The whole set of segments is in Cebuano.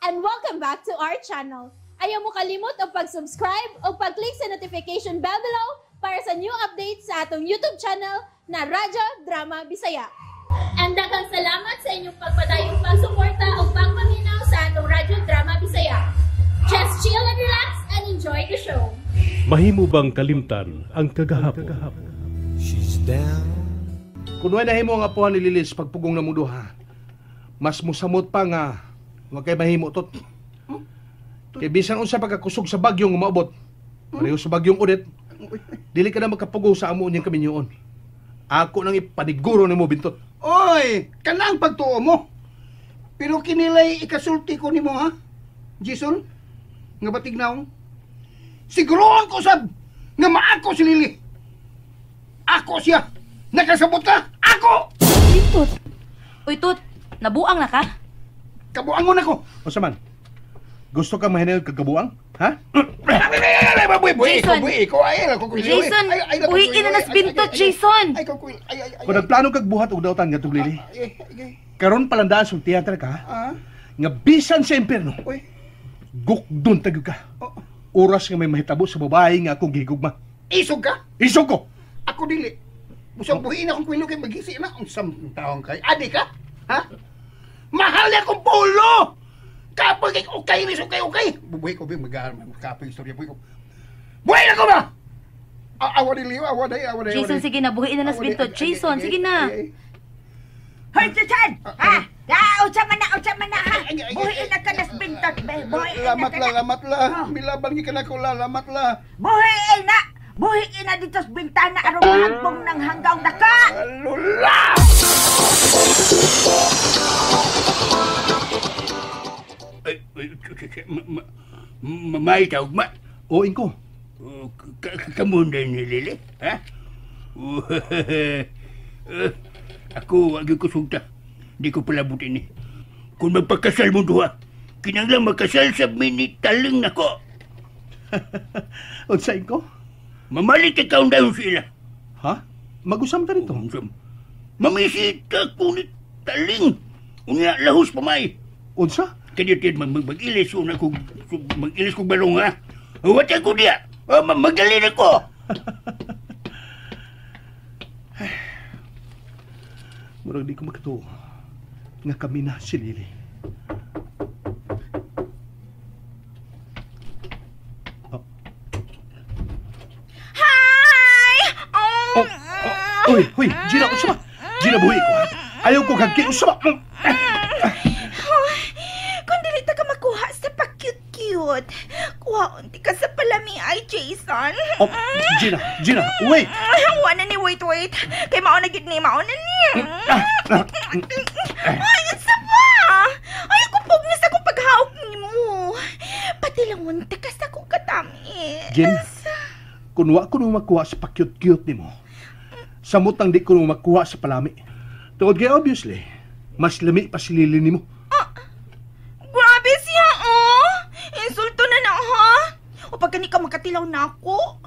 And welcome back to our channel. Ayaw mo kalimot og pag-subscribe o pag-click sa notification bell below para sa new updates sa atong YouTube channel na Radyo Drama Bisaya. And daghang salamat sa inyong pagpadayong pagsuporta o pagpaminaw sa atong Radyo Drama Bisaya. Just chill and relax and enjoy the show. Mahimo bang kalimtan ang kagahapon? She's down. Kung way nahimo ang apuhan ni Lilis pagpugong na mo duha, mas musamot pa nga wa kay mahimo tot. Kay bisan unsa pagkakusog sa bagyong umaabot, pareho sa bagyong Odette, dili ka na makapugong sa amo niyang kaminyoon. Ako nang ipaniguro nimo, Bintot. Oy, kanang pagtuo mo. Pero kinilay ikasulti ko nimo ha, Jason, nga batignaw. Siguroon ko sab nga maako si Lily. Ako siya. Nakasabot ka? Ako! Bintot. Uy, Tut, nabuang na ka? Kabuangon ako. Unsa man? Gusto ka mahinayod kag kabuang? Ha? Jason. Jason, buhiin na nas Bintot, Jason. Kung nagplano kag buhat og dautan ngadtong Lily, karon palandaan sultihan ta ka, nga bisan sa impierno, gukdon ta gyud ka. Oras nga may mahitabo sa babae nga akong gihigugma. Isog ka? Isog ko. Ako dili. Busang buhiin akong kwilo kay magisi na. Ang taong kay. Adi ka? Ha? Mahal niya akong pulo! Kapag kay okay ni okay okay. Bubuhi ko mag-kapoy istorya buhi ko. Buhi na ko ba? Awa dili, awa day, awa day. Jason, sige na, buhiin na nas Bintot. Jason, sige na. Hoy, Jason! Ha? Unsa man na, ha? Buhiin na ka nas Bintot, be. Buhiin na Lamat ka la, na. Lamat la. Milaban gi ka na ko la, lamat la. Buhiin na! Buhiin na dito sa bintana aron mahagbong ng hanggaw na ka! Lula! Mamay tawag ma. O inko. Kamu na ni Lily, ha? Ako, wag ko sugta. Di ko palabutin ni. Kung magpakasal mo duha, kinanglang magkasal sa minitaling nako. Unsa inko? Mamalit ikaw dayon sila. Ha? Mag-usam ta nito? Mamisita ko ni taling. Unya lahos pamay. Unsa? Kaya tid mag-ilis una kog mag-ilis kog balong ha. Wala ko diya. Magdali na ko. Murag di ko makatuo nga kami na si Lily. Oh. Hi! Oh, oh, uy, huy, Gina, unsa ba? Gina, buhi ko. Ayaw ko kag unsa ba? Kung dili ta ka makuha sa pa-cute-cute, kuha unti ka sa palami ay, Jason. Oh, Gina, Gina, wait. Wala ni, wait, wait. Kay mauna gid ni, mauna ni. Ay, unsa ba? Ay, ako pugnas akong paghaok nimo. Pati lang unti ka sa akong katamis. Gin, kung wa ko nung makuha sa pa-cute-cute nimo, samutang di ko nung makuha sa palami. Tungod kay obviously, mas lami pa si Lily nimo. Grabe siya, oh! Insulto na na, ha? O pag gani ka makatilaw na ako,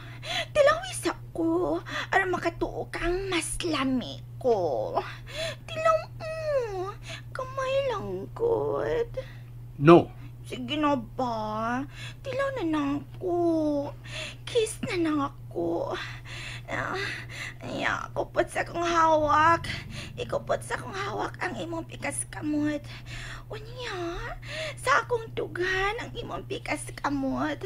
tilawis ako. Aron makatuo kang mas lami ko. Tilaw mo. Kamay lang, good. No. Sige na ba? Tilaw na na ako. Kiss na na ako. Ya, kupot sa akong hawak. Ikupot sa akong hawak ang imong pikas kamot. Unya, sa akong dugan ang imong pikas kamot.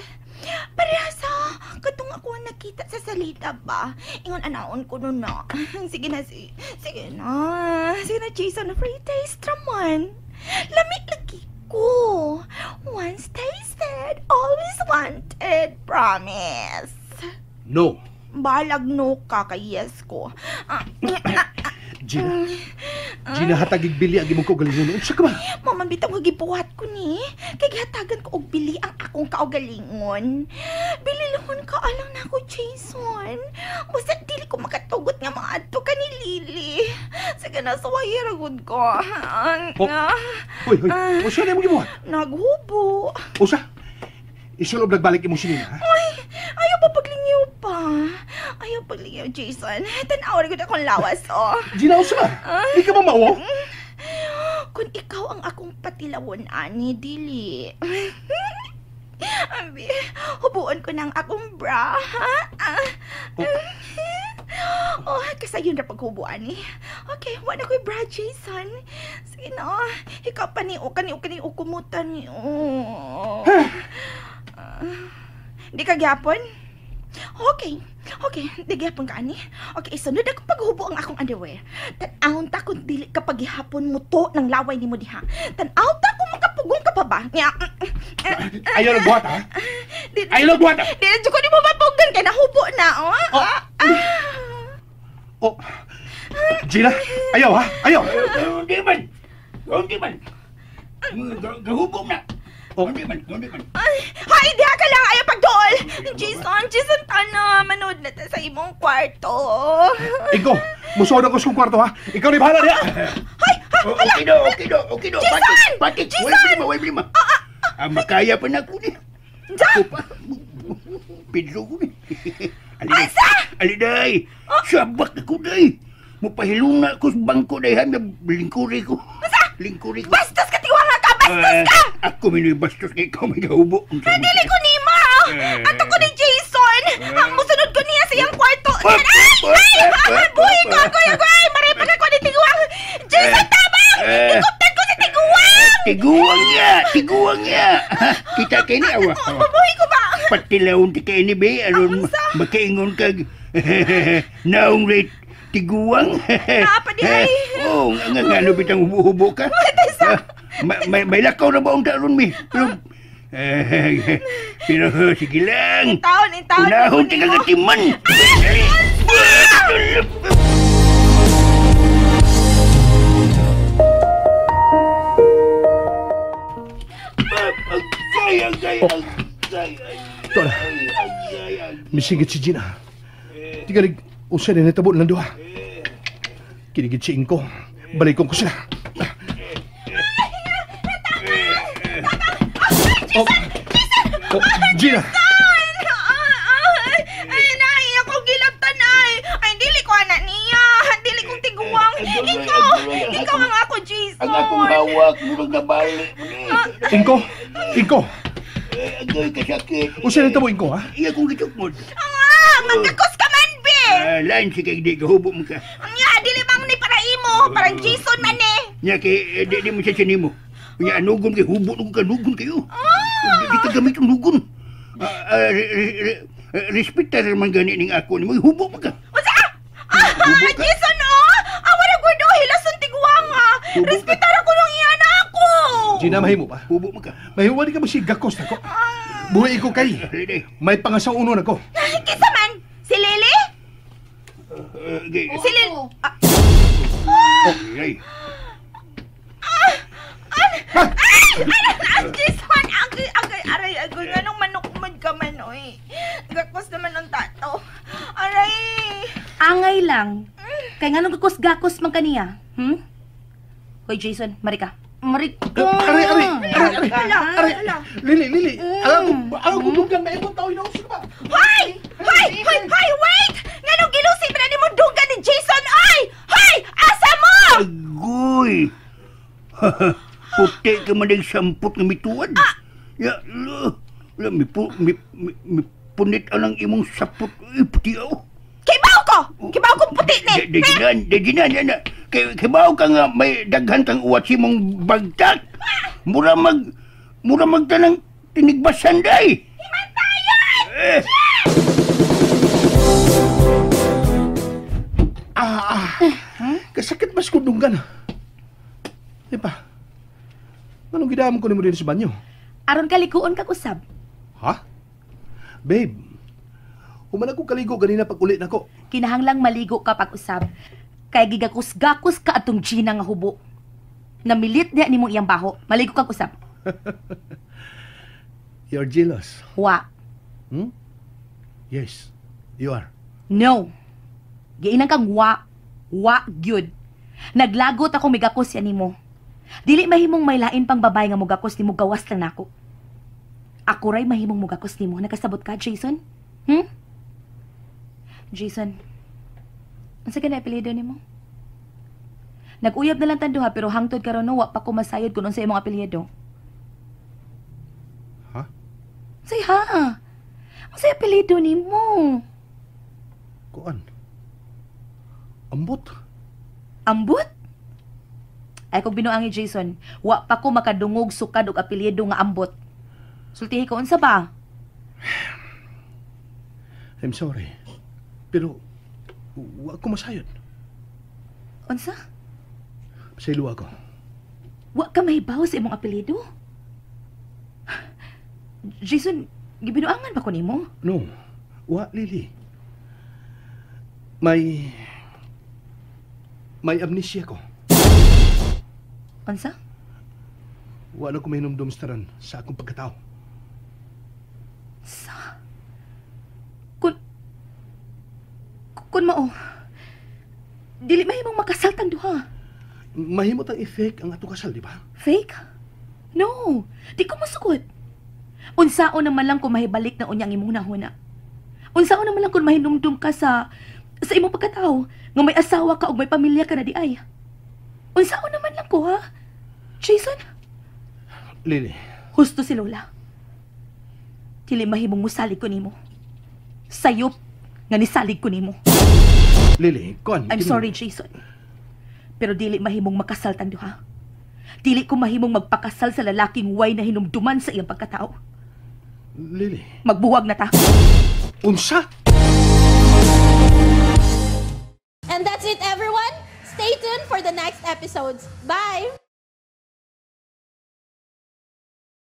Pareha sa katong ako nakita sa salita ba? Ingon anaon ko nun na. Sige na, sige na. Sige na, Jason, free taste raman. Lami lagi ko. Once tasted, always wanted. Promise. No. Balag no ka kay yes ko. Gina. Gina, hatagig bili ang imong kaugalingon. Unsa ka ba? Mama, bitaw nga gibuhat ko ni. Kay gihatagan ko og bili ang akong kaugalingon. Bililhon ka alang nako, Jason. Basta dili ko makatugot nga maadto ka ni Lily. Sige na, suway ra gud ko. Oh. Hoy, hoy. Unsa na imong gibuhat? Naghubo. Unsa? Isulob nagbalik imong sinina, ha? Ay, ayaw pa paglingyaw pa. Ayaw paglingyaw, Jason. Tan-aw ra gud akong lawas, oh. Gina, unsa ba? Di ka ba mauwaw? Kung Kung ikaw ang akong patilawon, ani, dili. Abi, hubuon ko ng akong bra, ha? Oh, kasayon ra paghubuan ni. Okay, wala ko'y bra, Jason. Sige na, ikaw pa ni, o kani, o kani, o kumutan ni. Oh. Di ka gyapon? Okay, okay, di gyapon ka ani. Okay, isunod akong paghubo ang akong underwear. Tan-awon ta kung dili ka paghihapon mo to ng laway nimo diha. Tan-aw ta kung makapugong ka pa ba? Nya. Ayaw nagbuhat, ha? Ayaw nagbuhat, ha? Di na ko di mo mapuggan kay nahubo na, oh. Oh. Gina, ayaw, ha? Ayaw. Hindi man. Hindi man. Gahubog na. Hindi man, hindi man. Ay, hay, diha ka lang. Ayaw pagdool. Jason, Jason, tana. Manood na ta sa imong kwarto. Ikaw, musuod ako sa kong kwarto, ha? Ikaw ni bahala diha. Hay, ha, hala. Okay do, okay do, okay do. Jason! Patik, Jason! Way prima, way prima. Makaya pa na ako ni. Unsa? Ako pa. Pedro ko ni. Aliday. Unsa? Aliday. Sabak ako day. Mupahiluna ko sa bangko day, ha? Lingkuri ko. Unsa? Lingkuri ko. Bastos ka, tiwanga ka! Bastos ka! Ako minoy bastos kay ikaw may gahubo. Dili ko nima! Ato ko ni Jason! Ang musunod ko niya sa iyang kwarto! Ay! Ay! Buhi ko! Ako yung ay! Maray pa ka ko ni Tiguang! Jason, tabang! Ikuptan ko si Tiguang! Tiguang niya! Tiguang niya! Kita kay ni awa. Mabuhi ko ba? Patilaon ti kay ni be aron makaingon kag naong rate tiguang. Naa pa di ay. Oh, nga nga ano bitang hubo-hubo ka? May lakaw na ba ang taron mi? Pero, pero sige lang. Taon, taon. Unahon ti kagatiman. Ito na. Misigit si Gina. Tigalig, usa na natabo ng duha. Kinigit si Inko. Balikon ko sila. Oh, oh, Gina! Ay, nay, ako gilabtan, ay. Ay, dili ko anak niya. Dili kong tiguang. Ikaw, ikaw ang ako, Jason. Ang akong hawak, murag nabali. Inko! Inko! Agay kasakit. Usa na natabo, Inko, ha? Iya kong gitukmod. Magkakos ka man, be! Lain si kay di kahubo mo ka. Nya, dili bang ni para imo, parang Jason man eh. Nya kay di mo siya sinimo. Nya anugon kay hubo nugon ka nugon kayo. Di ka gamit ang nugon. Respetar man gani ning ako nimo, hubo pa ka. Unsa? Jason oh! Awa na gud oh, hilason tiguang ah. Respetar ako nung iya na ako. Gina, mahimo ba? Hubo mo ka. Mahimo di ka mo si gakos nako. Buhi ko kay. May pangasaunon ako. Kinsa man? Si Lily? Si Lily. Ay. Ay! Jason! Agay, agay, aray, agay. Anong manukmod ka man, oy. Gakos naman ang tato. Aray! Angay lang. Kaya nga nung gakos-gakos man kaniya. Hmm? Hoy, Jason, marika. Marika! Aray, aray! Aray, aray! Aray! Lily, Lily! Alam ko dugang na ibang tao inausok ba? Hoy! Hoy! Hoy! Hoy! Wait! Nganong gilusi pa na ni mo dugan ni Jason, oy! Hoy! Asa mo? Agoy! Puti ka man ang sampot nga mituad. Ya, la, mi punit anang imong sapot. Ay, puti ako. Kibaw ko! Kibaw kong puti ni! Deginan, yan na. Kibaw ka nga may daghan kang uwat si mong bagtak. Mura magtanang tinigbasan day. Himantayon! Kasakit mas kundunggan. Di pa? Anong gidamon ko nimo din sa banyo? Aron kaliguon kag usab. Ha? Babe, human ako kaligo ganina pag uli nako. Kinahanglang maligo ka pag usab. Kay gigakos-gakos ka atong Gina nga hubo. Namilit niya nimo iyang baho. Maligo kag usab. You're jealous. Wa. Hmm? Yes, you are. No. Giinang kang wa. Wa gyud. Naglagot ako migakos yan nimo. Dili mahimong may lain pang babae nga mugakos nimo gawas lang nako. Ako ray mahimong mugakos nimo. Nakasabot ka, Jason? Hmm? Jason, unsa ka na apelyido nimo? Nag-uyab na lang tang duha pero hangtod karon no, wa pa ko masayod kung unsa imong apelyido. Ha? Say ha. Unsa apelyido nimo? Kuan. Ambot. Ambot? Ay kung binuangi Jason, wa pa ko makadungog sukad og apelyido nga ambot. Sultihi ko unsa ba? I'm sorry. Pero wa ko masayod. Unsa? Pasayloa ko. Wa ka mahibaw sa imong apelyido? Jason, gibinuangan ba ko nimo? No. Wa, Lily. May amnesia ko. Unsa? Wa na ko mahinumdum sa tanan sa akong pagkatao. Sa? Kung mao, dili mahimong makasal tang duha. Mahimo tang i-fake ang atong kasal, di ba? Fake? No, di ko masugot. Unsaon naman lang kung mahibalik na unya ang imong nahuna. Unsaon naman lang kung mahinumdum ka sa imong pagkatao nga may asawa ka ug may pamilya ka na di ay. Unsaon naman lang ko, ha? Jason? Lily. Husto si Lola. Dili mahimong musalig ko nimo. Sayop nga nisalig ko nimo. Lily, kuan. I'm sorry, Jason. Pero dili mahimong makasal tang duha. Dili ko mahimong magpakasal sa lalaking way na hinumduman sa iyang pagkatao. Lily. Magbuwag na ta. Unsa? And that's it, everyone. Stay tuned for the next episodes. Bye!